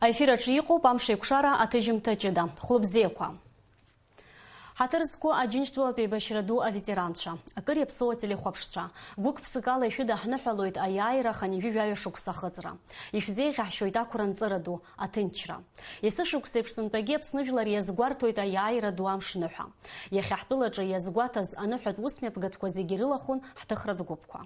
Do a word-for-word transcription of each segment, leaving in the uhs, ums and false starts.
Аефир аҿы иҟоуп амш еиқәшара аҭыжьымҭа ҷыда. Хәлыбзиақәа. Ҳаҭыр зқәу Аџьынџьтәылатә еибашьра ду аветеранцәа, акыр иаԥсоу ателехәаԥшцәа, гәык-ԥсыкала ишәыдаҳныҳәалоит аиааира аханҩажәи жәаҩа шықәса ахыҵра. Ишәзеиӷьаҳшьоит ақәра нҵыра ду, аҭынчра. Есышықәса еиԥш сынтәагьы Аԥсны жәлар иазгәарҭоит аиааира ду амш ныҳәа. Иахьа ҳтәылаҿы иазгәаҭаз аныҳәатә усмҩаԥгатәқәа зегьы ирылахәын ҳҭыхратә гәыԥқәа.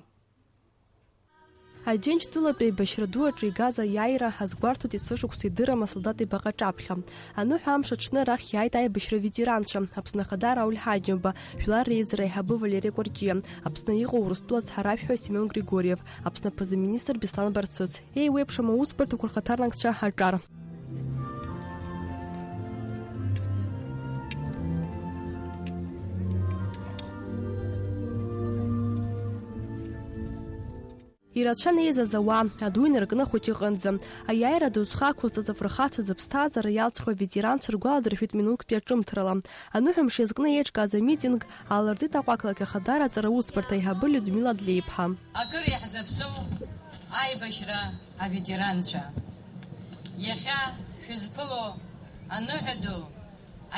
Аџьынџьтәылатә еибашьра ду аҿы игаз аиааира азгәарҭоит есышықәса идырам асолдаҭ ибаҟа аҿаԥхьа. Аныҳәа амш аҽны арахь иааит аибашьра аветеранцәа, Аԥсны Ахада Рауль Ҳаџьымба, Жәлар Реизара аиҳабы Валери Кәарҷиа, Аԥсны иҟоу Урыстәыла ацҳаражәҳәаҩ Семион Григорьев, Аԥсны аԥыза-министр Беслан Барцыц, еиуеиԥшым аусбарҭақәа рхаҭарнакцәа аҿар. Ирацәан еизаз ауаа, аду инаркны ахәыҷы иҟынӡа. Аиааира ду зхы ақәызҵаз афырхацәа зыԥсҭазаара иалҵхьоу аветеранцәа ргәаладыршәеит Минусктәи аҿымҭрала. Аныҳәамш иазкны еиҿкааз амитинг аалыртит Аҟәа ақалақь Ахадара аҵараусбарҭа аиҳабы Людмила Длеиԥҳа. Акыр иаҳзаԥсоу аибашьра аветеранцәа, иахьа шәызԥыло аныҳәа ду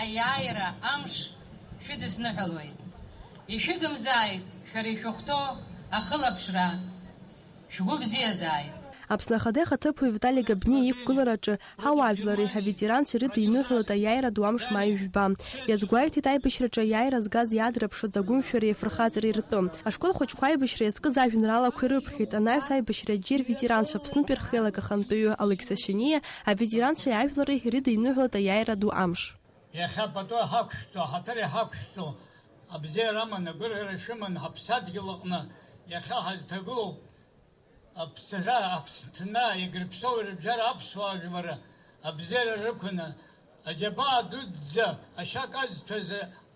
аиааира амш шәыдысныҳәалоит. Ишәыгымзааит шәара ишәыхәҭоу ахылаԥшра, шәгәы бзиазааит! Аԥсны Ахада ихаҭыԥуаҩ Витали Габниа иқәгылараҿы ҳауаажәлари аветеранцәеи рыдиныҳәалеит аиааира ду амш маи жәба. Иазгәеиҭеит аибашьраҿы аиааира згаз иаадырԥшыз агәымшәареи афырхаҵареи ртәы. Ашкол хәыҷқәа аибашьра иазкыз ажәеинраалақәа ирыԥхьеит анаҩс аибашьра аџьеи рветеранцәа Аԥснытәи рхеилак ахантәаҩы Алықьса Шьаниа аветеранцәеи ажәлари ирыдиныҳәалеит аиааира ду амш. Иахьа пату иҳақәшәҵо, ҳаҭыр иҳақәшәҵо, абзиара аман, агәырӷьара шәыман ҳаԥсадгьыл аҟны иахьа ҳазҭагылоу Аԥсра, Аԥсны, Егрыԥсоу ирыбжьара аԥсуаа жәлар абзиара рықәны, аџьабаа дуӡӡа ашьа казҭәаз,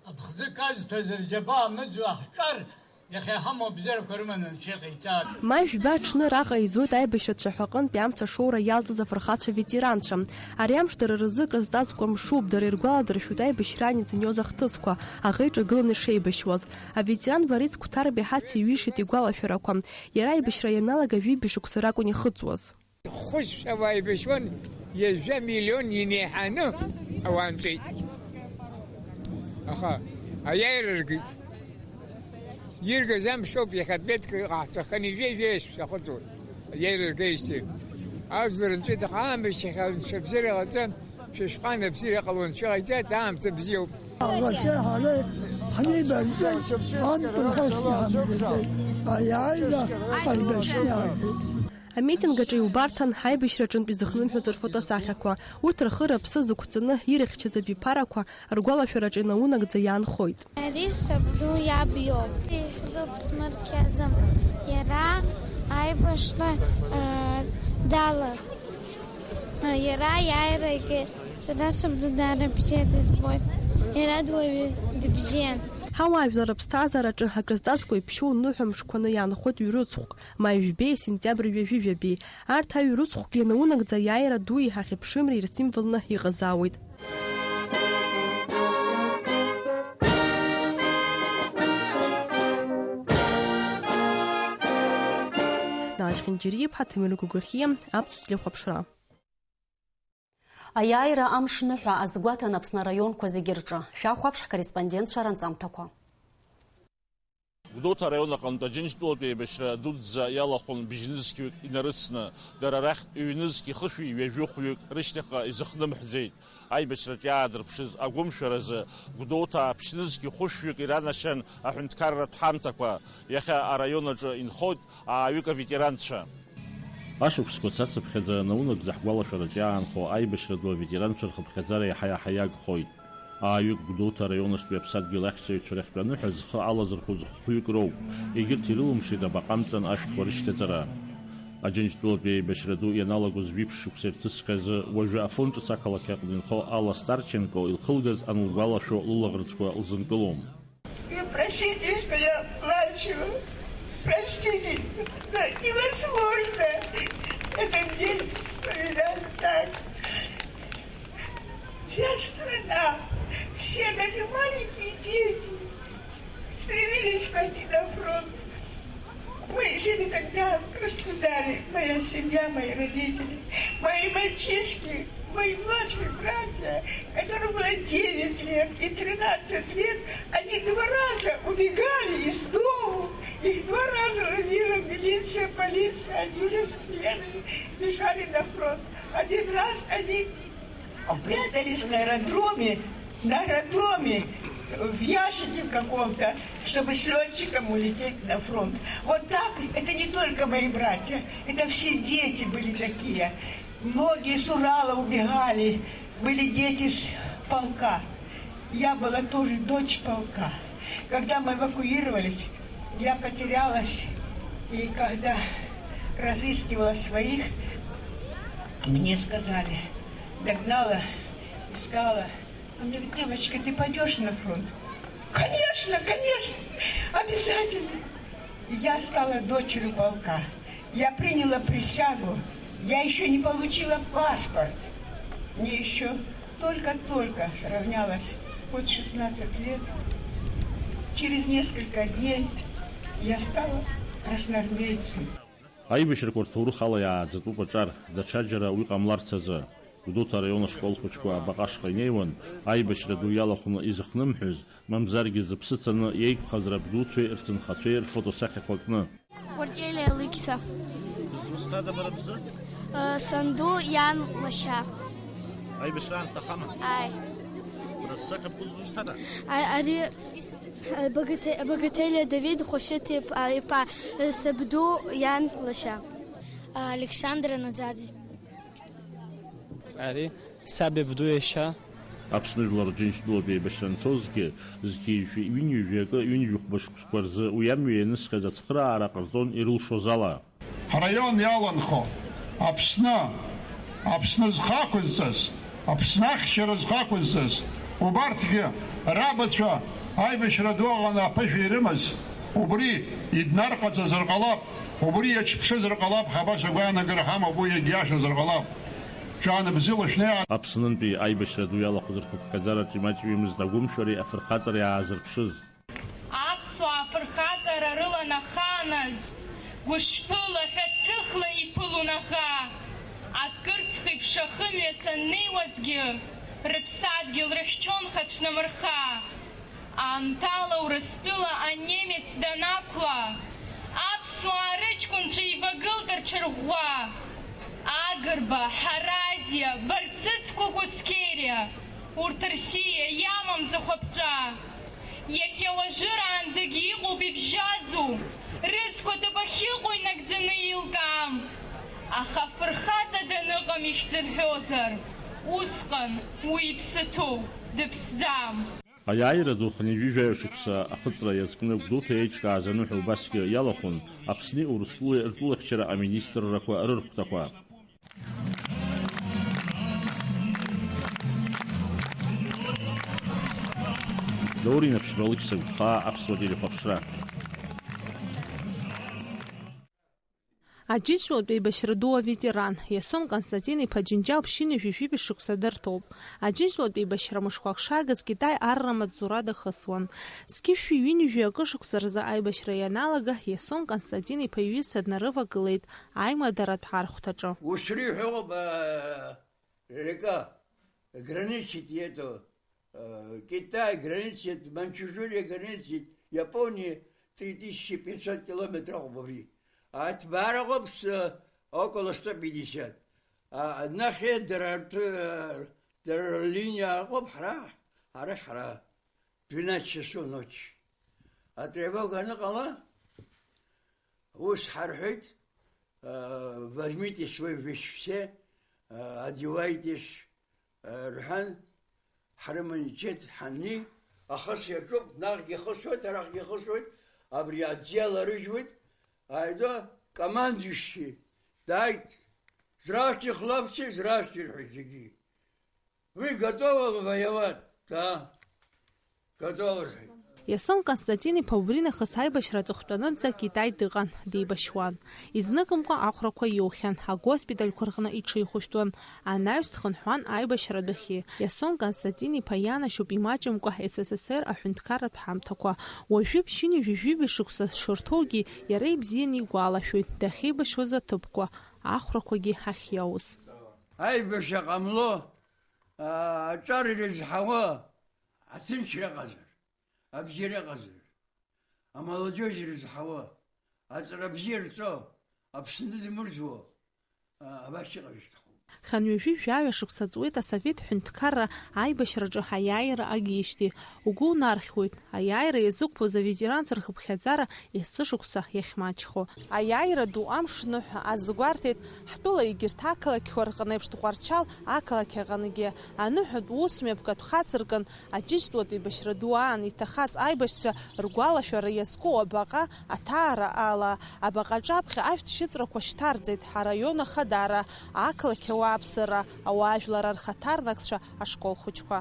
аԥхӡы казҭәаз рџьабаа мыӡуа ҳҿар, иахьа иҳамоу абзиарақәа рыманы Анцәа иҟаиҵааит. Маи жәба аҽны араҟа еизоит аибашьра цәаҳәа аҟынтәи амца ашоура иалҵыз афырхацәа ветеранцәа. Ари амш дара рзы акрызҵазкуа мшуп, дара иргәаладыршәоит аибашьраан изыниоз ахҭысқәа, аӷа иҿагыланы ишеибашьуаз. Аветеран Борис Қәҭарбеи ҳацеиҩишеит игәалашәарақәа. Иара аибашьра ианалага жәибжь шықәса ракәын ихыҵуаз. Хәышәшәа уааибашьуан, ҩажәа миллион инеиҳаны ауаа нҵәеит. Аха аиааира ргеит. Иргаз амшоуп, иахьатәи аҭак ҟаҳҵаханы ижәеижәеишь шәахыҵуеит, аиааира ргеижьҭеи. Ажәлар нҵәеит, аха аамышьҭахь Анцәа бзиара ҟаҵан, шәышҟа анабзиара ҟало Анцәа иҟаиҵеит, аамҭа бзиоуп. Аллахьа ҳара ҳнеибарҵеит, ан рхашҭа ҳамбаӡеит, аиааира ҟаибашьны ҳаргеит. Амитинг аҿы иубарҭан аибашьраҿынтә изыхнымҳәыз рфотосахьақәа. Урҭ рхы-рыԥсы зықәҵаны ирыхьчаз абиԥарақәа ргәалашәараҿы инаунагӡа иаанхоит. Ари сабду иаб иоуп. Ихьӡуп Смырқьазы. Иара аибашьра, э, далагеит. Иара аиааира игеит. Сара сабду даара бзиа дызбоит. Иара дуаҩы дыбзиан. Ҳауаажәлар рыԥсҭазаараҿы акрызҵазкуа иԥшьоу ныҳәа мшқәаны иаанхоит ҩ-рыцхәк, маи жәбеи сентиабр ҩажәи жәабеи. Арҭ аҩ-рыцхәкгьы наунагӡа аиааира ду иҳахьыԥшымреи рсимволны иҟазаауеит. Налшь Хьынџьариа-иԥҳа, Ҭемыр Гәыгәыхьиа, Аԥсуа телехәаԥшра. Аиааира амш ныҳәа азгәаҭан Аԥсны араионқәа зегьы рҿы. Шәахәаԥш ҳкорреспондентцәа ранҵамҭақәа. Гәдоуҭа араион аҟынтә Аџьынџьтәылатәи еибашьра дуӡӡа иалахәын бжьнызқьҩык инарыцны, дара рахьтә ҩнызқь ихышәи ҩажәихәҩык рышьҭахьҟа изыхнымҳәӡеит. Аибашьраҿ иаадырԥшыз агәымшәаразы Гәдоуҭаа ԥшьнызқь хәышәҩык иранашьан аҳәынҭқарратә ҳамҭақәа. Иахьа араион аҿы инхоит ааҩык аветеранцәа. Ашықәсқәа цацыԥхьаӡа наунагӡа ҳгәалашәараҿ иаанхо аибашьра ду аветеранцәа рхыԥхьаӡара иаҳа-иаҳа иагхоит. Ааҩык Гәдоуҭа араионаҿтәи аԥсадгьыл ахьчаҩцәа рахьтә аныҳәа зхы алазырхәыз хәҩык роуп. Егьырҭ ирылымшеит абаҟа амҵан ашәҭқәа рышьҭаҵара. Аџьынџьтәылатәи аеибашьра ду ианалагоз жәиԥшь шықәса ирҭысхьазы уажәы Афон ҿыц ақалақь аҟны инхо Алла Старченко илхылгаз анылгәалашәо лылаӷырӡқәа лзынкылом. Вы простите, что я плачу. Простите, но невозможно этот день вспоминать так. Вся страна, все, даже маленькие дети стремились пойти на фронт. Мы жили тогда в Краснодаре, моя семья, мои родители, мои мальчишки, мои младшие братья, которым было девять лет и тринадцать лет, они два раза убегали из дому. Их два раза ловила милиция, полиция, они уже с пленными бежали на фронт. Один раз они прятались на аэродроме, на аэродроме, в ящике в каком-то, чтобы с лётчиком улететь на фронт. Вот так, это не только мои братья, это все дети были такие. Многие с Урала убегали, были дети с полка. Я была тоже дочь полка. Когда мы эвакуировались, я потерялась, и когда разыскивала своих, мне сказали, догнала, искала. Он мне говорит: «Девочка, ты пойдёшь на фронт?» «Конечно, конечно, обязательно!» И я стала дочерью полка. Я приняла присягу. Я ещё не получила паспорт. Мне ещё только-только сравнялось вот шестнадцать лет. Через несколько дней я стала красноармейцем. Аибашьрақәа рҭоурых ала иааӡатәуп аҿар, даҽаџьара уи ҟамларц азы. Гәдоуҭа араион ашкол хәыҷқәа абаҟа ашҟа инеиуан, аибашьра ду иалахәны изыхнымҳәыз, мамзаргьы зыԥсы ҭаны иеиқәхаз рабдуцәеи рҭынхацәеи рфотосахьақәа кны. Кәарҷелиа Алықьса. Зусҭада бара бзы? Э, санду иан лашьа. Аибашьра аамсҭа ахама? Ааи. Бара сахьа бгәы зусҭада? Ари Багателиа Давид Хәашьыҭ иԥа, сабду иан лашьа. Александра Наӡаӡе. Ари саб иабду иашьа. Аԥсны жәлар Џьынџьтәылатә еибашьра анцозгьы, зқьи жәшәи ҩынҩажәи акы ҩынҩажәи хәба шықәсқәа рзы уи амҩа ианысхьаз ацхыраара ҟарҵон ирылшоз ала. Ҳраион иаланхо Аԥсны, Аԥсны зхы ақәызҵаз, Аԥсны ахьчара зхы ақәызҵаз, убарҭгьы рабацәа аибашьра ду аҟны аԥышәа ирымаз, убри иднарҟаҵазар ҟалап, убри иаҽԥшызар ҟалап, ҳа баша агәаанагара ҳамоуп, уи иагьиашазар ҟалап. Ҽаанбзиала шәнеи. Аԥснынтәи аибашьра ду иалахәыз рхыԥхьаӡараҿ имаҷҩымызт агәымшәареи афырхаҵареи аазырԥшыз. Аԥсуаа афырхаҵара рыланахааназ, гәышԥыла, ҳәаҭыхла иԥылон аӷа. Акырцх еиԥш ахымҩа саннеиуазгьы, рыԥсадгьыл рыхьчон хацәнамырха. Аамҭала Урыстәыла анемец данақәла, аԥсуаа рыҷкәынцәа еивагылт рҽырӷәӷәа. Агрба, Ҳаразиа, Барцыц, Кәыкәыц Кериа, урҭ рсиа иамам ҵыхәаԥҵәа. Иахьа уажәыраанӡагьы иҟоуп ибжьаӡу, рызқәа ҭыԥ ахьыҟоу инагӡаны еилкаам. Аха афырхаҵа даныҟам ихьӡырҳәозар, усҟан уи иԥсы ҭоуп, дыԥсӡам. Аиааира ду хынҩажәи жәаҩа шықәса ахыҵра иазкны Гәдоуҭа еиҿкааз аныҳәа убасгьы иалахәын Аԥсни Урыстәылеи ртәылахьчара аминистррақәа рырхәҭақәа. Даур Инаԥшьба, Алықьса Гәхаа, Аԥсуа телехәаԥшра. Аџьынџьтәылатә еибашьра ду аветеран, Иасон Константин-иԥа Џьынџьал ԥшьынҩажәи жәибжь шықәса дырҭоуп. Аџьынџьтәылатә еибашьра мышқәак шаагаз Китай арра амаҵзура дахысуан. Зқьышәи ҩынҩажәи акы шықәса рзы аибашьра ианалага, Иасон Константин-иԥа иҩызцәа днарывагылеит аимадаратә архәҭаҿы. Ус риҳәо ыҟоуп, река граничит эту, Китай граничит, Маньчжурия граничит, Япония три тысячи пятьсот километров ыҟоуп абри. Аҭбаара ыҟоуп около сто пятьдесят. Нахьхьи дара ртәы, дара рлиниа ыҟоуп, ҳара, ҳара, ҳара двенадцать часов ночи. Атревога аныҟала, ус ҳарҳәеит, возьмите свои вещи все, одевайтесь, рҳәан, ҳрыманчеит ҳанни, ахыс иаҿуп, наҟгьы ихысуеит, арахьгьы ихысуеит, абри аӡиа ларыжьуеит, ааидо, командующий дааит, здравствуйте, хлопцы, здравствуйте, рҳәеит зегьы. Вы готовы воевать? Да. Готовы, рҳәеит. Иасон Константин-иԥа убри нахыс аибашьра аҵыхәтәанынӡа Китай дыҟан, деибашьуан. Изныкымкәа ахәрақәа иухьан, агоспитальқәа рҟны иҽихәышәтәуан, анаҩс дхынҳәуан аибашьра адәахьы. Иасон Константин-иԥа ианашьоуп имаҷымкәа С С С Р аҳәынҭқарратә ҳамҭақәа. Уажәы ԥшьынҩажәи жәаҩа шықәса шырҭоугьы, иара ибзианы игәалашәоит дахьеибашьуаз аҭыԥқәа, ахәрақәагьы ахьиаус. Аибашьра ҟамло, аа, аҿар ирызҳауа, аҭынчра ыҟазар, абзиара ыҟазар, амолодежь ирызҳауа, аҵара бзиа рҵо, Аԥсны дмырӡуа, аа, абас иҟаз исҭахуп. Хынҩажәи жәаҩа шықәса ҵуеит асовет ҳәынҭқарра аибашьраҿы аиааира агижьҭеи. Угәы унархьуеит, аиааира иазықәԥоз аветеранцәа рхыԥхьаӡара есышықәса иахьмаҷхо. Аиааира ду амш ныҳәа азгәарҭеит, ҳтәыла егьырҭ ақалақьқәа рҟны еиԥш Тҟәарчал ақалақь аҟынгьы аныҳәатә ус мҩаԥгатә хацыркын, Аџьынџьтәылатә еибашьра ду аан иҭахаз аибашьцәа ргәалашәара иазку абаҟа аҭаара ала, абаҟа аҿаԥхьа ашәҭ шьыҵәрақәа шьҭарҵеит араион ахадара, ақалақь ауааԥсыра, ауаажәлар рхаҭарнакцәа, ашкол хәыҷқәа.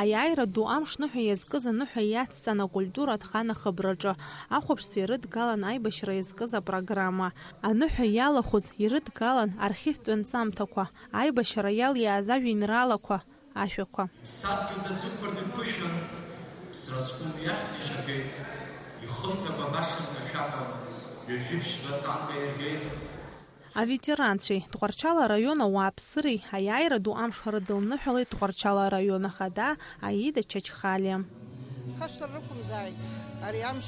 Аиааира ду амш ныҳәа иазкыз аныҳәа иацҵан акультуратә хан ахыбраҿы. Ахәаԥшцәа ирыдгалан аибашьра иазкыз апрограмма. Аныҳәа иалахәыз ирыдгалан архивтә нҵамҭақәа, аибашьра иалиааз ажәеинраалақәа, ашәақәа. Ԥсадгьыл дазықәԥартә иԥышәан, ԥсра зқәым иахьӡ ишагеит, ихымҭакәа башан кашәакәа, ҩажәи ԥшьба танк аиргеит. Аветеранцәеи Тҟәарчал араион ауааԥсыреи аиааира ду амш рыдылныҳәалеит Тҟәарчал араион ахада Аида Чачхалиа. Хашҭра рықәымзааит, ари амш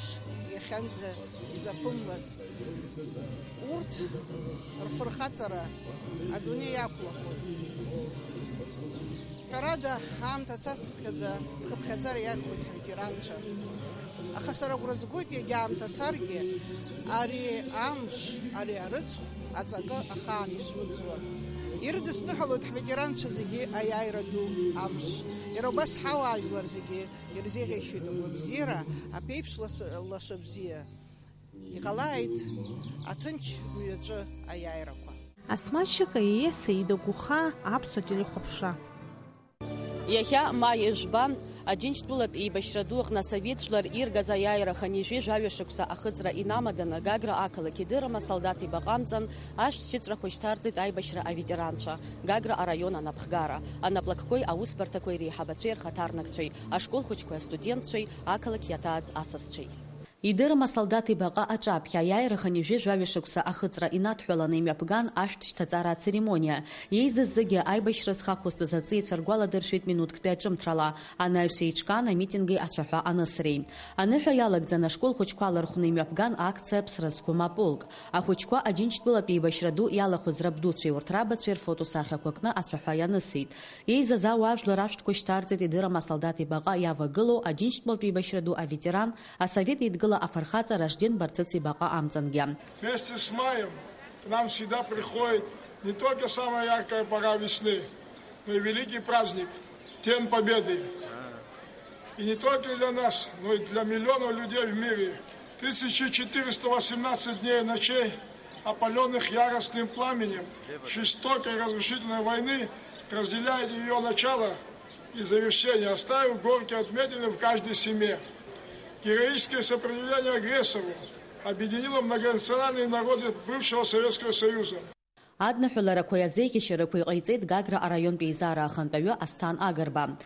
иахьанӡа изаԥымлаз. Урҭ рфырхаҵара адунеи иақәлахоит. Ҳәарада, аамҭа цацыԥхьаӡа, хыԥхьаӡара иаҭәоит ҳветеранцәа. Аха сара агәра згоит, иагьа аамҭа царгьы, ари амш, ари арыцхә аҵакы ахаан ишмыӡуа. Ирыдысныҳәалоит ҳветеранцәа зегьы аиааира ду амш. Иара убас ҳауаажәлар зегьы ирзеиӷьеишьоит агәабзиара, аԥеиԥш лас-, лаша бзиа. Иҟалааит аҭынч мҩаҿы аиааирақәа. Асмашьыка Иеса идагәыха аԥсуа телехәаԥшра. Иахьа маи жәба, Аџьынџьтәылатә еибашьра ду аҟны асовет жәлар иргаз аиааира хынҩажәи жәаҩа шықәса ахыҵра инамаданы Гагра ақалақь идырым асолдаҭ ибаҟа амҵан ашәҭ шьыҵәрақәа шьҭарҵеит аибашьра аветеранцәа, Гагра араион анапхгара, анаплакқәеи аусбарҭақәеи реиҳабацәеи рхаҭарнакцәеи, ашкол хәыҷқәеи астудентцәеи, ақалақь иаҭааз асасцәеи. Идырым асолдаҭ ибаҟа аҿаԥхьа аиааира хынҩажәи жәаҩа шықәса ахыҵра инадҳәаланы имҩаԥган ашәҭ шьҭаҵара ацеремониа. Еизаз зегьы аибашьра зхы ақәызҵаз аҵеицәа ргәаладыршәеит минуҭктәи аҿымҭрала, анаҩс еиҿкаан амитинги ацәаҳәа анысреи. Аныҳәа иалагӡан ашкол хәыҷқәа алархәны имҩаԥган акциа Ԥсра зқәым аполк. Ахәыҷқәа Аџьынџьтәылатә еибашьра ду иалахәыз рабдуцәеи урҭ рабацәеи рфотосахьақәа кны ацәаҳәа ианысит. Еизаз ауаажәлар ашәҭқәа шьҭарҵеит идырым асолдаҭ ибаҟа иавагылоу Аџьынџьтәылатә еибашьра ду аветеран, Асовет Еидгыла афырхаҵа Ражден Барцыц ибаҟа амҵангьы. Вместе с маем к нам всегда приходит не только самая яркая пора весны, но и великий праздник, День Победы. И не только для нас, но и для миллионов людей в мире. Тысяча четыреста восемнадцать дней и ночей, опалённых яростным пламенем жестокой и разрушительной войны, разделяет её начало и завершение, оставив горькие отметины в каждой семье. Героическое сопротивление агрессору объединило многонациональные народы бывшего Советского Союза. Адныҳәаларақәеи азеиӷьашьарақәеи ҟаиҵеит Гагра араионтә еизара ахантәаҩы Асҭан Агрба.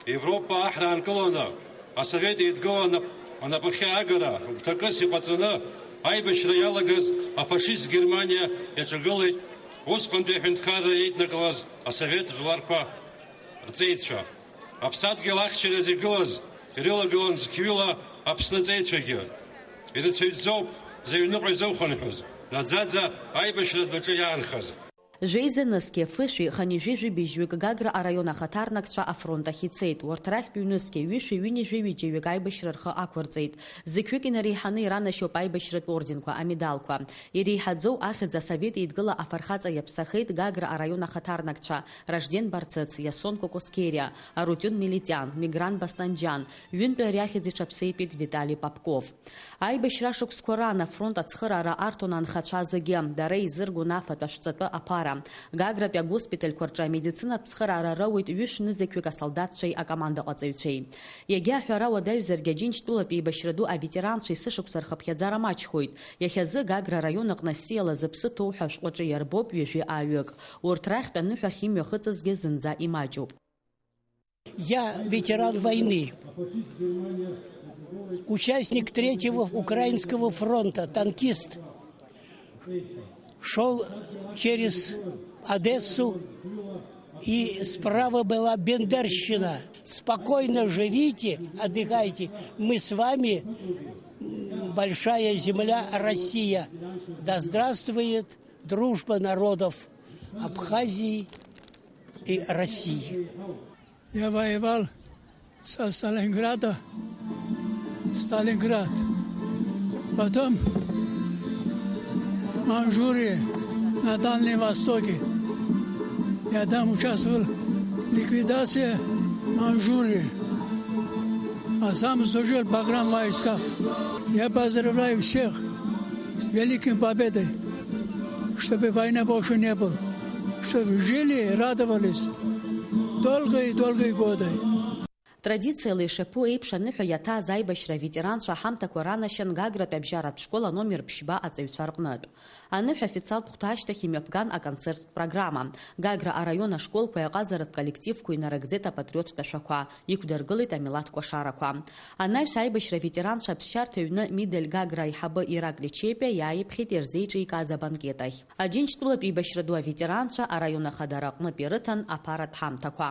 Европа аҳра аанкыланы, асовет еидгыла анап-, анапахьы агара гәҭакыс иҟаҵаны, аибашьра иалагаз афашист Германиа иаҿагылеит усҟантәи аҳәынҭқарра еиднакылаз асовет жәларқәа рҵеицәа. Аԥсадгьыл ахьчаразы игылаз ирылагылан зқьҩыла Аԥсны аҵеицәагьы. Ирацәаҩӡоуп зыҩныҟа изыхынҳәыз, наӡаӡа аибашьра адәаҿы иаанхаз. Жәеиза нызқьи фышәи хынҩажәи жәибжьҩык Гагра араион ахаҭарнакцәа афронт ахь ицеит. Урҭ рахьтә ҩнызқьи ҩышәи ҩынҩажәи ҩыџьаҩык аибашьра рхы ақәырҵеит. Зықьҩык инареиҳаны иранашьоуп аибашьратә орденқәа, амедалқәа. Иреиҳаӡоу ахьӡ Асовет Еидгыла афырхаҵа иаԥсахеит Гагра араион ахаҭарнакцәа Ражден Барцыц, Иасон Кокоскериа, Арутиун Мелитиан, Мигран Баснанџьан, ҩынтәи ари ахьӡ иҽаԥсеитәит Витали Попков. Аибашьра шықәсқәа раан афронт ацхыраара арҭон анхацәа зегьы, дара еизыргон афатә ашәҵатәы аԥара. Гагратәи агоспитальқәа рҿы амедицинатә цхыраара роуеит ҩышә нызқьҩык асолдаҭцәеи акомандаҟаҵаҩцәеи. Иагьа аҳәара уадаҩзаргьы, Аџьынџьтәылатәи еибашьра ду аветеранцәа есышықәса рхыԥхьаӡара маҷхоит. Иахьазы Гагра араион аҟны асиала зыԥсы ҭоу ҳәа ашәҟәаҿы иарбоуп ҩажәи ааҩык. Урҭ рахьтә аныҳәахь имҩахыҵызгьы зынӡа имаҷуп. Я ветеран войны, участник Третьего Украинского фронта, танкист. Шёл через Одессу, и справа была Бендерщина. Спокойно живите, отдыхайте. Мы с вами, м, большая земля Россия. Да здравствует дружба народов Абхазии и России. Я воевал со Сталинграда, Сталинград, потом Маньчжурия, на Дальнем Востоке. Я там участвовал в ликвидации Маньчжурии, а сам служил в погранвойсках. Я поздравляю всех с Великой Победой, чтобы войны больше не было, чтобы жили и радовались долгие-долгие годы. Традициала ишаԥу еиԥш, аныҳәа иаҭааз аибашьра аветеранцәа аҳамҭақәа ранашьан Гагратәи абжьаратә школ аномер ԥшьба аҵаҩцәа рҟнытә. Аныҳәа афициалтә хәҭа ашьҭахь имҩаԥган аконцерттә программа. Гагра араион ашколқәеи аҟазаратә коллективқәеи инарыгӡеит апатриоттә ашәақәа, иқәдыргылеит амилаҭ кәашарақәа. Анаҩс аибашьра аветеранцәа аԥсшьарҭа ҩны Мидель Гагра аиҳабы Ираклий Чепиа иааиԥхьеит ирзеиҿикааз абанкет ахь. Аџьынџьтәылатә еибашьра ду аветеранцәа араион ахадара аҟнытә ирыҭан аԥаратә ҳамҭақәа.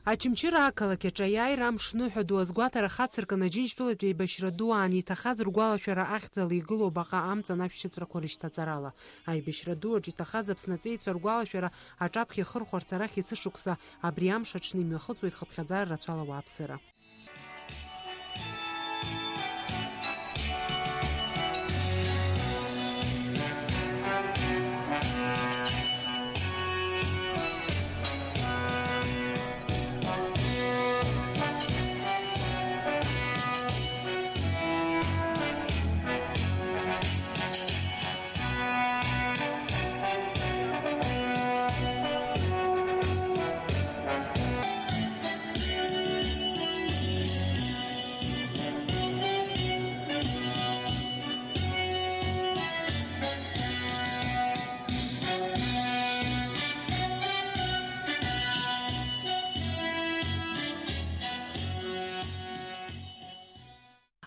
Очамчыра ақалақь аҿы аиааира амш ныҳәа ду азгәаҭара хацыркын, Аџьынџьтәылатәи еибашьра ду аан иҭахаз ргәалашәара ахьӡала игылоу баҟа амҵан ашәшьыҵәрақәа рышьҭаҵарала. Аибашьра ду аҿы иҭахаз Аԥсны аҵеицәа ргәалашәара аҿаԥхьа ихырхәарц арахь есышықәса абри амш аҽны имҩахыҵуеит хыԥхьаӡара рацәала ауааԥсыра.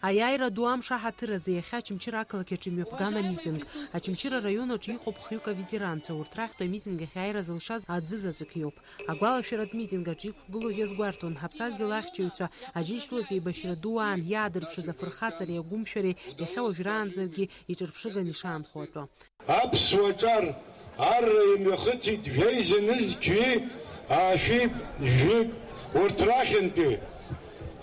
Аиааира ду амш аҳаҭыр азы иахьа Очамчыра ақалақь аҿы имҩаԥган амитинг. Очамчыра араион аҿы иҟоуп хҩык аветеранцәа, урҭ рахьтә амитинг ахь аиааира зылшаз аӡәы заҵәык иоуп. Агәалашәаратә митинг аҿы иқәгылоз иазгәарҭон, ҳаԥсадгьыл ахьчаҩцәа Аџьынџьтәылатәи еибашьра ду аан иаадырԥшыз афырхаҵареи агәымшәареи иахьа уажәраанӡагьы иҿырԥшыганы ишаанхо атәы. Аԥсуа ҿар арра имҩахыҵит жәеиза нызқьҩи аашәи жәҩык, урҭ рахьынтәи,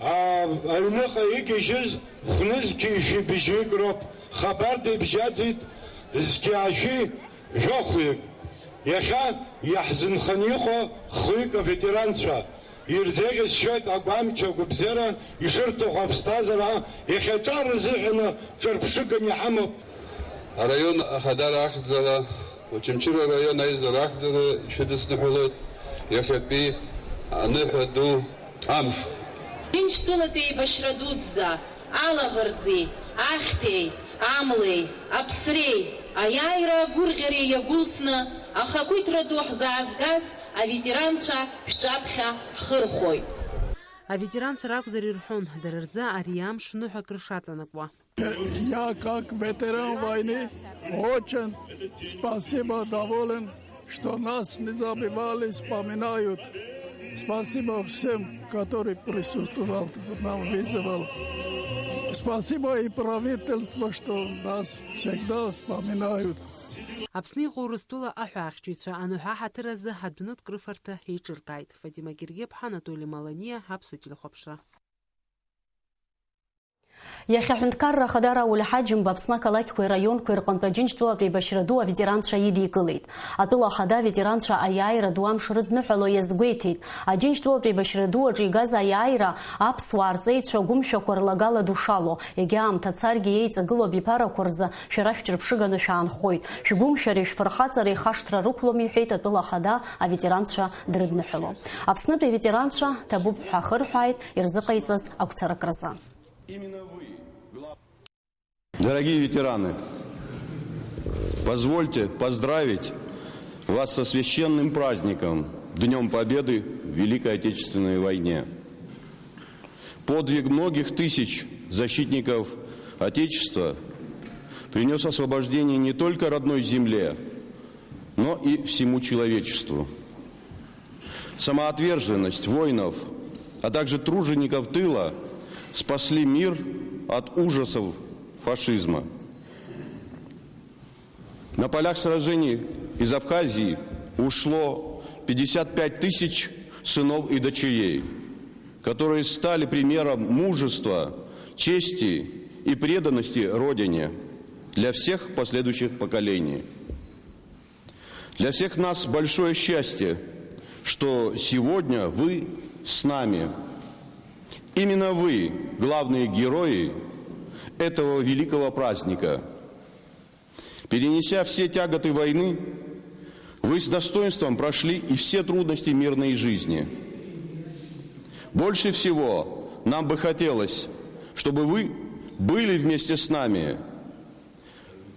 аа, аҩныҟа игьежьыз хә-нызқьи жәибжьҩык роуп. Хабарда ибжьаӡит зқьи-аашәи жәохәҩык. Иахьа иаҳзынханы иҟоу хҩык аветеранцәа ирзеиӷьасшьоит агәамч, агәабзиара, ишырҭаху аԥсҭазаара, иахьа аҿар рзыҳәаны ҿырԥшыганы иҳамоуп. Араион ахадара ахьӡала, Очамчыра араион аизара ахьӡала ишәыдысныҳәалоит иахьатәи аныҳәа ду амш. Џьынџьтәылатәи еибашьра дуӡӡа, алаӷырӡи, ахьҭеи, амлеи, аԥсреи, аиааира агәырӷьареи иагәылсны, ахақәиҭра ду ҳзаазгаз аветеранцәа шәҿаԥхьа ҳхырхәоит. Аветеранцәа ракәзар ирҳәон, дара рзы ари амш ныҳәак рышаҵанакуа. Я как ветеран войны очень спасибо, доволен, что нас не забывали, вспоминают. Спасибо всем, который присутствовал, нам вызывал. Спасибо и правительству, что нас всегда вспоминают. Аԥсны иҟоу Урыстәыла аҳәаахьчаҩцәа аныҳәа ҳаҭыр азы адәнытә крыфарҭа еиҿыркааит. Фатима Гергиаԥҳа, Анатоли Маланиа, Аԥсуа телехәаԥшра. Иахьа аҳәынҭқарра ахада Рауль Ҳаџьымба Аԥсны ақалақьқәеи раионқәеи рҟынтә Аџьынџьтәылатә еибашьра ду аветеранцәа идикылеит. Атәыла ахада аветеранцәа аиааира ду амш рыдныҳәало иазгәеиҭеит. Аџьынџьтәылатә еибашьра ду аҿы игаз аиааира аԥсуаа рҵеицәа гәымшәақәа рлагала ду шалоу, егьа аамҭа царгьы еиҵагылоу абиԥарақәа рзы шәара шәҿырԥшыганы шәаанхоит, шәгәымшәареи шәфырхаҵареи хашҭра рықәлом, иҳәеит атәыла ахада аветеранцәа дрыдныҳәало. Аԥснытәи аветеранцәа ҭабуп ҳәа ахырҳәааит ирзыҟаиҵаз агәцаракразы. Именно вы, глав- Дорогие ветераны, позвольте поздравить вас со священным праздником, Днём Победы в Великой Отечественной войне. Подвиг многих тысяч защитников Отечества принёс освобождение не только родной земле, но и всему человечеству. Самоотверженность воинов, а также тружеников тыла спасли мир от ужасов фашизма. На полях сражений из Абхазии ушло пятьдесят пять тысяч сынов и дочерей, которые стали примером мужества, чести и преданности Родине для всех последующих поколений. Для всех нас большое счастье, что сегодня вы с нами. Именно вы — главные герои этого великого праздника. Перенеся все тяготы войны, вы с достоинством прошли и все трудности мирной жизни. Больше всего нам бы хотелось, чтобы вы были вместе с нами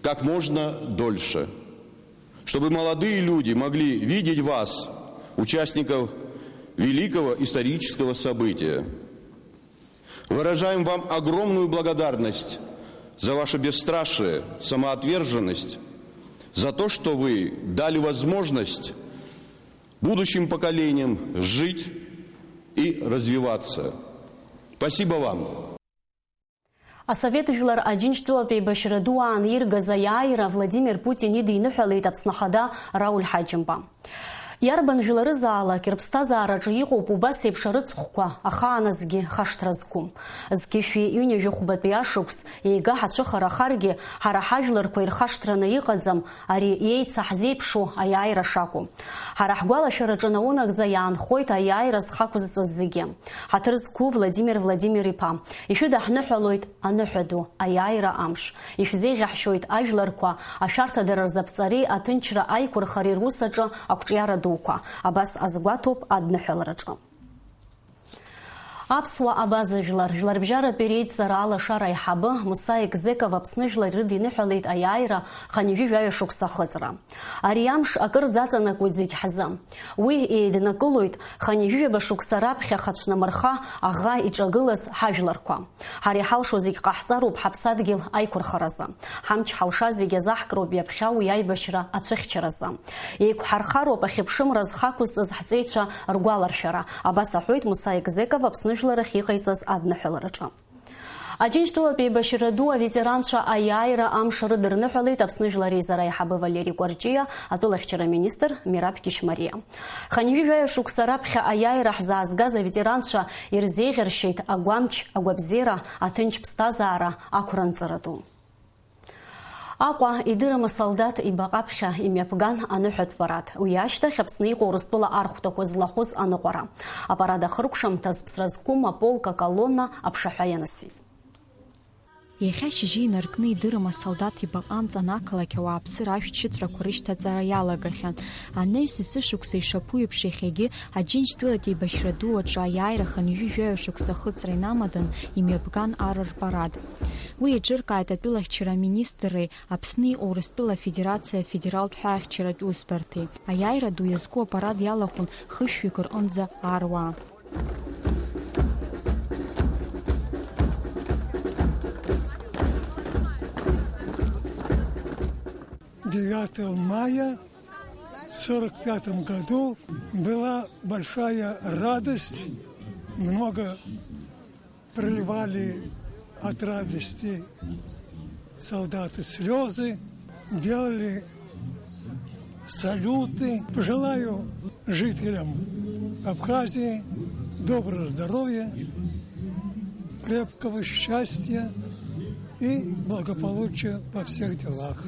как можно дольше, чтобы молодые люди могли видеть вас, участников великого исторического события. Выражаем вам огромную благодарность за ваше бесстрашие, самоотверженность, за то, что вы дали возможность будущим поколениям жить и развиваться. Спасибо вам! Асовет жәлар Аџьынџьтәылатә еибашьра ду аан иргаз аиааира Владимир Путин идиныҳәалеит Аԥсны Ахада Рауль Ҳаџьымба. Иарбан жәларызаалак рыԥсҭазаараҿы иҟоуп убас еиԥш арыцхәқәа, ахааназгьы хашҭра зқәым. Зқьышәи ҩынҩажәи хәбатәи ашықәс еига ҳацәыхарахаргьы, ҳара ҳажәларқәа ирхашҭраны иҟаӡам ари еица ҳзеиԥшу аиааира шакәу. Ҳара ҳгәалашәараҿы наунагӡа иаанхоит аиааира зхақәызҵаз зегьы. Ҳаҭыр зқәу Владимир Владимир-иԥа, ишәыдаҳныҳәалоит аныҳәа ду, аиааира амш. Ишәзеиӷьаҳшьоит ажәларқәа, ашәарҭадара рзаԥҵареи аҭынчра аиқәырхареи рус аҿы ақәҿиара дуқәа. Абас азгәаҭоуп адныҳәалараҿы. Аԥсуа абаза жәлар, жәларбжьаратәи реидҵара алашара аиҳабы Муса Егзеков Аԥсны жәлар ирыдиныҳәалеит аиааира хынҩажәи жәаҩа шықәса ахыҵра. Ари амш акырӡа аҵанакуеит зегь ҳзы. Уи еиднакылоит хынҩажәи жәаба шықәса раԥхьа хацәнамырха аӷа иҿагылаз ҳажәларқәа. Ҳара иҳалшо зегь ҟаҳҵароуп ҳаԥсадгьыл аиқәырхаразы. Ҳамч-ҳалша зегь азаҳкроуп ҩаԥхьа уи аибашьра ацәыхьчаразы. Еиқәҳархароуп ахьыԥшымра зхақәызҵаз ҳҵеицәа ргәаларшәара, абас аҳәоит Муса Егзеков Аԥсны жәларахь иҟаиҵаз адныҳәалараҿы. Аџьынџьтәылатә еибашьра ду аветеранцәа аиааира амш рыдырныҳәалеит Аԥсны Жәлар Реизара аиҳабы Валери Кәарҷиа, атәылахьчара министр Мераб Кьышьмариа. Хынҩажәи жәаҩа шықәса раԥхьа аиааира ҳзаазгаз аветеранцәа ирзеиӷьаршьеит агәамч, агәабзиара, аҭынч ԥсҭазаара, ақәра нҵыра ду. Аҟәа идырым асолдаҭ ибаҟа аԥхьа имҩаԥган аныҳәатә парад. Уи ашьҭахь Аԥсны иҟоу Урыстәыла архәҭақәа злахәыз аныҟәара. Апарад ахыркәшамҭаз ԥсра зқәым аполк аколонна аԥшаҳәа ианысит. Иахьа ашьыжьы инаркны идырым асолдаҭ ибаҟа амҵан ақалақь ауааԥсыра ашәҭшьыҵәрақәа рышьҭаҵара иалагахьан. Анаҩс есышықәса ишаԥу еиԥш иахьагьы Аџьынџьтәылатә еибашьра ду аҿы аиааира хынҩажәи жәаҩа шықәса ахыҵра инамадан имҩаԥган ар рпарад. Уи еиҿыркааит атәылахьчара аминистрреи Аԥсни Урыстәыла Афедерациа афедералтә ҳәаахьчаратә усбарҭеи. Аиааира ду иазку апарад иалахәын хышәҩык рҟынӡа аруаа. Девятого мая в сорок пятом году была большая радость, много проливали от радости солдаты слезы, делали Салюты. Пожелаю жителям Абхазии доброго здоровья, крепкого счастья и благополучия во всех делах.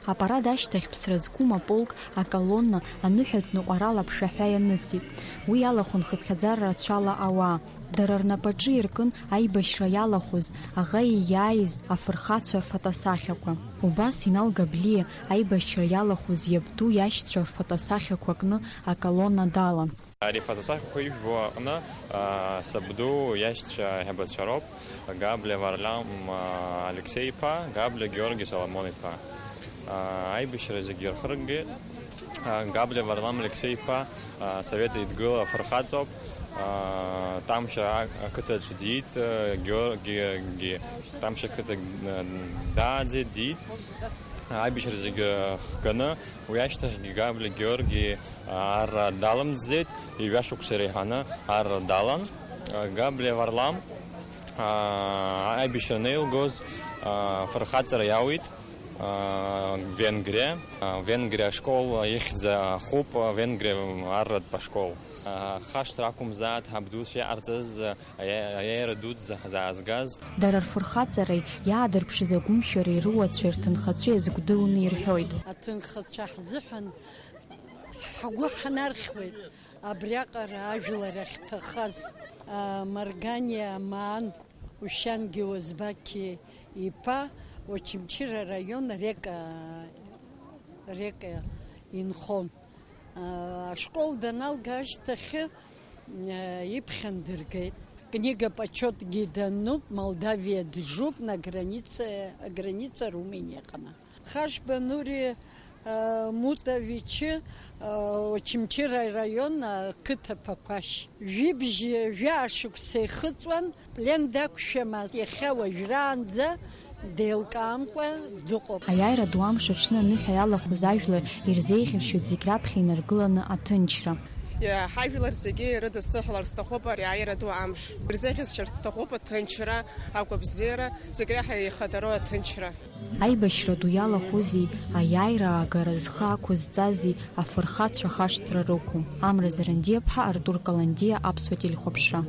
Апарад ашьҭахь ԥсра зқәым аполк аколонна аныҳәатә ныҟәарала аԥшаҳәа ианысит. Уи иалахәын хыԥхьаӡара рацәала ауаа. Дара рнапаҿы иркын аибашьра иалахәыз, аӷа ииааиз афырхацәа рфотосахьақәа. Убас Инал Габлиа аибашьра иалахәыз иабду иашьцәа рфотосахьақәа кны аколонна далан. Ари афотосахьақәа ижәбо аҟны, аа, сабду иашьцәа аиҳабацәа роуп, Габлиа Варлам, аа, Алексеи-иԥа, Габлиа Георги Соломон-иԥа. Аа, аибашьра зегьы ирхыргеит. Аа, Габлиа Варлам Алексеи-иԥа, аа, Совет Еидгыла афырхаҵоуп. Аа, Тамшьа а-, ақыҭаҿ диит, аа, Георгигьы Тамшьа ақыҭа, аа, дааӡеит, диит. Аибашьра зегьы хганы, уи ашьҭахьгьы Габлиа Георги арра даламӡӡеит, ҩажәа шықәса иреиҳаны арра далан. Габлиа Варлам, аа, аибашьра анеилгоз, аа, фырхаҵара иауит, аа, Венгриа. Аа, Венгриа ашкол ихьӡ ахуп, Венгриа арратә ашкол. Аа, хашҭра ақәымзааит ҳабдуцәа иҟарҵаз, аиа-, аиааира дуӡӡа ҳзаазгаз. Дара рфырхаҵареи иаадырԥшыз агәымшәареи рыуацәеи рҭынхацәеи иазгәдыланы ирҳәоит. Аҭынхацәа ҳзыҳәан ҳгәы ҳнархьуеит абриаҟара ажәлар ахьҭахаз. Марганиа Амаан, Ушьангьы Уазбақьи иԥа, Очамчыра араион Река, Река инхон. Ашкол даналга ашьҭахьы, иԥхьан дыргеит. Книга почётгьы дануп, Молдавиа дыжуп, на границе, граница Румыниаҟны. Хашба Нури, э, Мутовичы, э, Очамчыра араион, э, қыҭа Ԥақәашь. Жәибжь жәаа шықәса ихыҵуан, плен дақәшәамызт, иахьа уажәраанӡа деилкаамкәа дыҟоуп. Аиааира ду амш аҽны аныҳәа иалахәыз ажәлар ирзеиӷьаршьоит зегь раԥхьа инаргыланы аҭынчра. Ҳажәлар зегьы ирыдысныҳәалар сҭахуп ари аиааира ду амш. Ирзеиӷьасшьарц сҭахуп аҭынчра, агәабзиара, зегь реиҳа ихадароу аҭынчра. Аибашьра ду иалахәызеи, аиааира аагара зхы ақәызҵази афырхацәа хашҭра рықәу? Амра Зарандиаԥҳа, Артур Каландиа, Аԥсуа телехәаԥшра.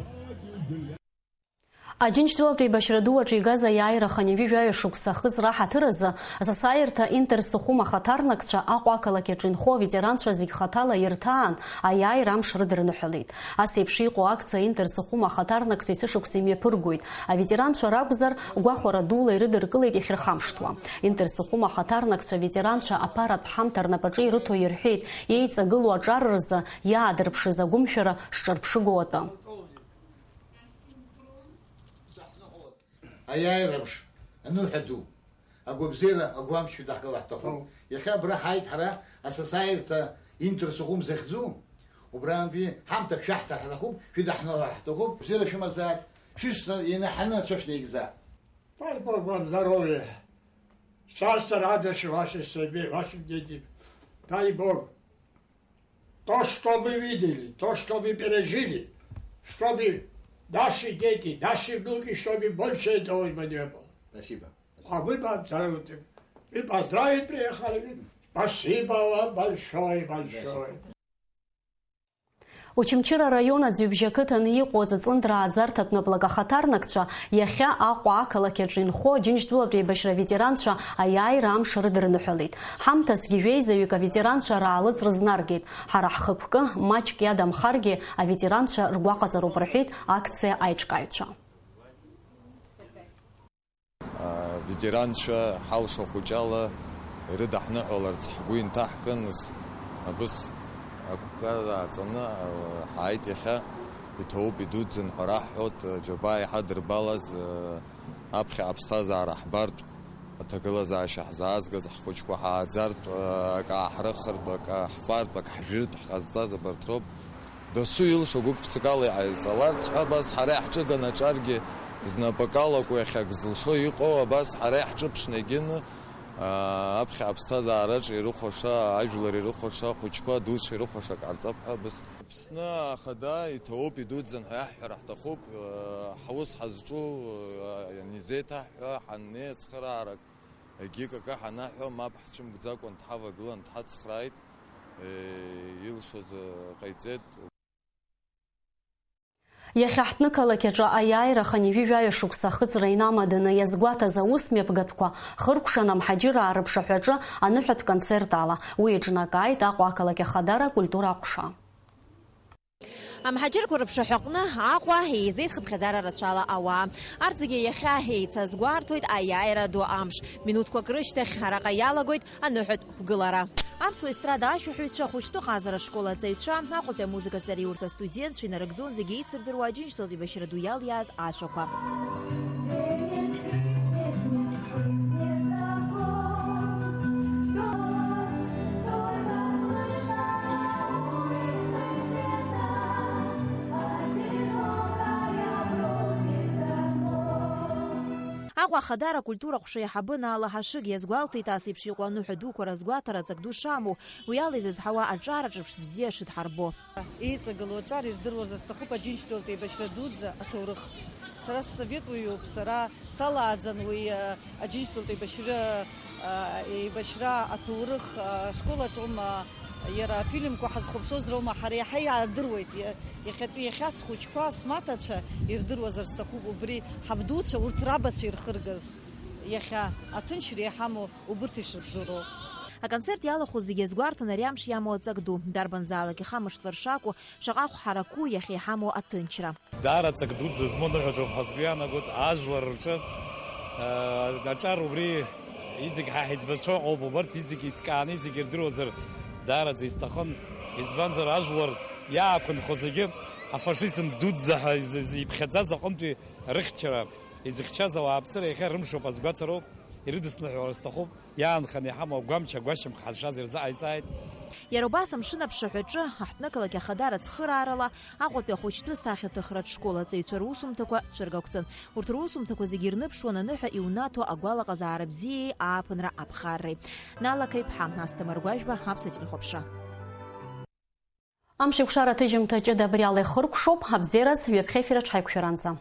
Аџьынџьтәылатә еибашьра ду аҿы игаз аиааира хынҩажәи жәаҩа шықәса ахыҵра аҳаҭыр азы, асасааирҭа Интерсухум ахаҭарнакцәа Аҟәа ақалақь аҿы инхо аветеранцәа зегь хаҭала ирҭаан, аиааира амш рыдырныҳәалеит. Ас еиԥш иҟоу акциа Интерсухум ахаҭарнакцәа есышықәса имҩаԥыргоит. Аветеранцәа ракәзар, гәахәара дула ирыдыркылеит иахьырхамышҭуа. Интерсухум ахаҭарнакцәа аветеранцәа аԥаратә ҳамҭа рнапаҿы ирыҭо ирҳәеит, еиҵагылоу аҿар рзы иаадырԥшыз агәымшәара шҿырԥшыгоу атәы. Аиааира амш аныҳәа ду, агәабзиара агәамч шәыдаҳкылар ҳҭахуп. Иахьа абра ҳааит ҳара асасааирҭа Интерсухум захьӡу, убрантәи ҳамҭак шәаҳҭар ҳҭахуп, шәыдаҳныҳәар ҳҭахуп, бзиара шәымазааит, шәышықәса инаҳаны Анцәа шәнаигӡа. Дай Бог вам здоровья, счастья, радости вашей семье, вашим детям. Дай Бог. То, что мы видели, то, что мы пережили, чтобы наши дети, наши внуки, чтобы больше этого не было. Спасибо. А мы вам поздравим. Мы поздравить приехали. Спасибо вам большое, большое. Очамчыра араион Аӡҩыбжьа ақыҭаны иҟоу аҵыҵындра ааӡарҭатә наплак ахаҭарнакцәа иахьа Аҟәа ақалақь аҿы инхо Аџьынџьтәылатә еибашьра аветеранцәа аиааира амш рыдырныҳәалеит. Ҳамҭасгьы жәеизаҩык аветеранцәа раалыҵ рызнаргеит. Ҳара ҳхықәкы маҷк иадамхаргьы, аветеранцәа ргәаҟаҵароуп рҳәеит акциа аиҿкааҩцәа. Аветеранцәа ҳалша хәыҷала ирыдаҳныҳәаларц ҳгәы инҭаҳкын, абыс агәқәа ааҵаны ҳааит иахьа. Иҭабуп, идуӡӡан ҳәа раҳҳәоит, џьабаа иҳадырбалаз, аԥхьа аԥсҭазаара ҳбартә, аҭагылазаашьа ҳзаазгаз, ҳхәыҷқәа ҳааӡартә, акы ааҳрыхыртә, акы ҳфартә, акы ҳжәыртә ҳҟазҵаз абарҭ роуп. Дасу илшо гәык-ԥсыкала иҟаиҵаларц ҳәа, абас ҳара иаҳҿыганы аҿаргьы знапык алаку иахьак зылшо иҟоу, абас ҳара иаҳҿыԥшны егьыны, аа, аԥхьа аԥсҭазаараҿы ирыхәаша, ажәлар ирыхәаша, ахәыҷқәа, адуцәа ирыхәаша ак ҟарҵап ҳәа абас. Аԥсны Ахада иҭоуп, идуӡӡан ҳәа иаҳҳәар ҳҭахуп, аа, ҳус ҳазҿу, аа, ианизеиҭаҳҳәа, ҳаннеи ацхыраарак, егьик акы ҳанаҳәо, мап ҳцәымгӡакәан дҳавагылан дҳацхрааит. Илшоз ҟаиҵеит. Иахьа ҳҭнықалақь аҿы аиааира хынҩажәи жәаҩа шықәса ахыҵра инамаданы иазгәаҭаз аусмҩаԥгатәқәа хыркәшан амҳаџьыраа рыԥшаҳәаҿы аныҳәатә концерт ала. Уи еиҿнакааит Аҟәа ақалақь Ахадара акультура аҟәша. Амҳаџьырқәа рыԥшаҳәаҟны Аҟәа еизеит хыԥхьаӡара рацәала ауаа. Арҭ зегьы иахьа еицазгәарҭоит аиааира ду амш. Минуҭқәак рышьҭахь араҟа иалагоит аныҳәатә қәгылара. Аԥсуа естрада ашәаҳәаҩцәа, ахәыҷтәы ҟазара школ аҵаҩцәа, Аҟәатәи амузыкаҵареи урҭ астудентцәа инарыгӡон зегьы еицырдыруа Аџьынџьтәылатә еибашьра ду иалиааз ашәақәа. Аҟәа Ахадара акультура ҟәша иаҳабы Наала Ҳашыг иазгәалҭеит ас еиԥш иҟоу аныҳәа дуқәа разгәаҭара ҵак ду шамоу, уи ала изызҳауа аҿар аҿырԥш бзиа шыдҳарбо. Еиҵагылоу аҿар ирдыруазар сҭахуп Аџьынџьтәылатә еибашьра дуӡӡа аҭоурых. Сара ссовет уаҩуп, сара салааӡан уи, а, Аџьынџьтәылатә еибашьра, а, еибашьра аҭоурых, а, ашкол аҿоума, иара афильмқәа ҳазхәаԥшуаз роума, ҳара иаҳа иаадыруеит. Иа-, иахьатәи иахьа схәыҷқәа, смаҭацәа ирдыруазар сҭахуп убри ҳабдуцәа урҭ рабацәа ирхыргаз. Иахьа аҭынчра иҳамоу убырҭ ишырбзоуроу. Аконцерт иалахәыз зегьы азгәарҭон ари амш иамоу аҵак ду. Дарбанзаалак ихамышҭлар шакәу, шаҟа ахә ҳараку иахьа иҳамоу аҭынчра. Даара ҵак дуӡӡа змоу ныҳәаҿоуп ҳәа сгәы иаанагоит, ажәлар рҿы, э, аҿар убри иҵегь ҳа ҳиӡбацәа ыҟоуп, убарҭ иҵегь еиҵкааны, иҵегь ирдыруазар даараӡа исҭахын, избанзар ажәлар иаақәынхо зегьы афашизм дуӡӡа ҳәа изы-, изы-, иԥхьаӡаз аҟынтәи рыхьчара, изыхьчаз ауааԥсыра иахьа рымшоуп азгәаҭароуп, ирыдысныҳәалар сҭахуп. Иаанханы иҳамоу агәамч, агәашьамх ҳазшаз ирзыҟаиҵааит. Иара убас амшын аԥшаҳәаҿы аҳҭнықалақь Ахадара цхыраарала Аҟәатәи ахәыҷтәы сахьаҭыхратә школ аҵаҩцәа русумҭақәа цәыргақәҵан. Урҭ русумҭақәа зегьы ирныԥшуан аныҳәа иунаҭо агәалаҟазаара бзиеи ааԥынра аԥхарреи. Нала Қаиԥҳа, Асҭамыр Гәажәба, Аԥсуа телехәаԥшра. Амшеикәшара аҭыжьымҭа ҷыда абри ала ихыркәшоуп, абзиараз, ҩаԥхьа ефир аҿы ҳаиқәшәаранӡа.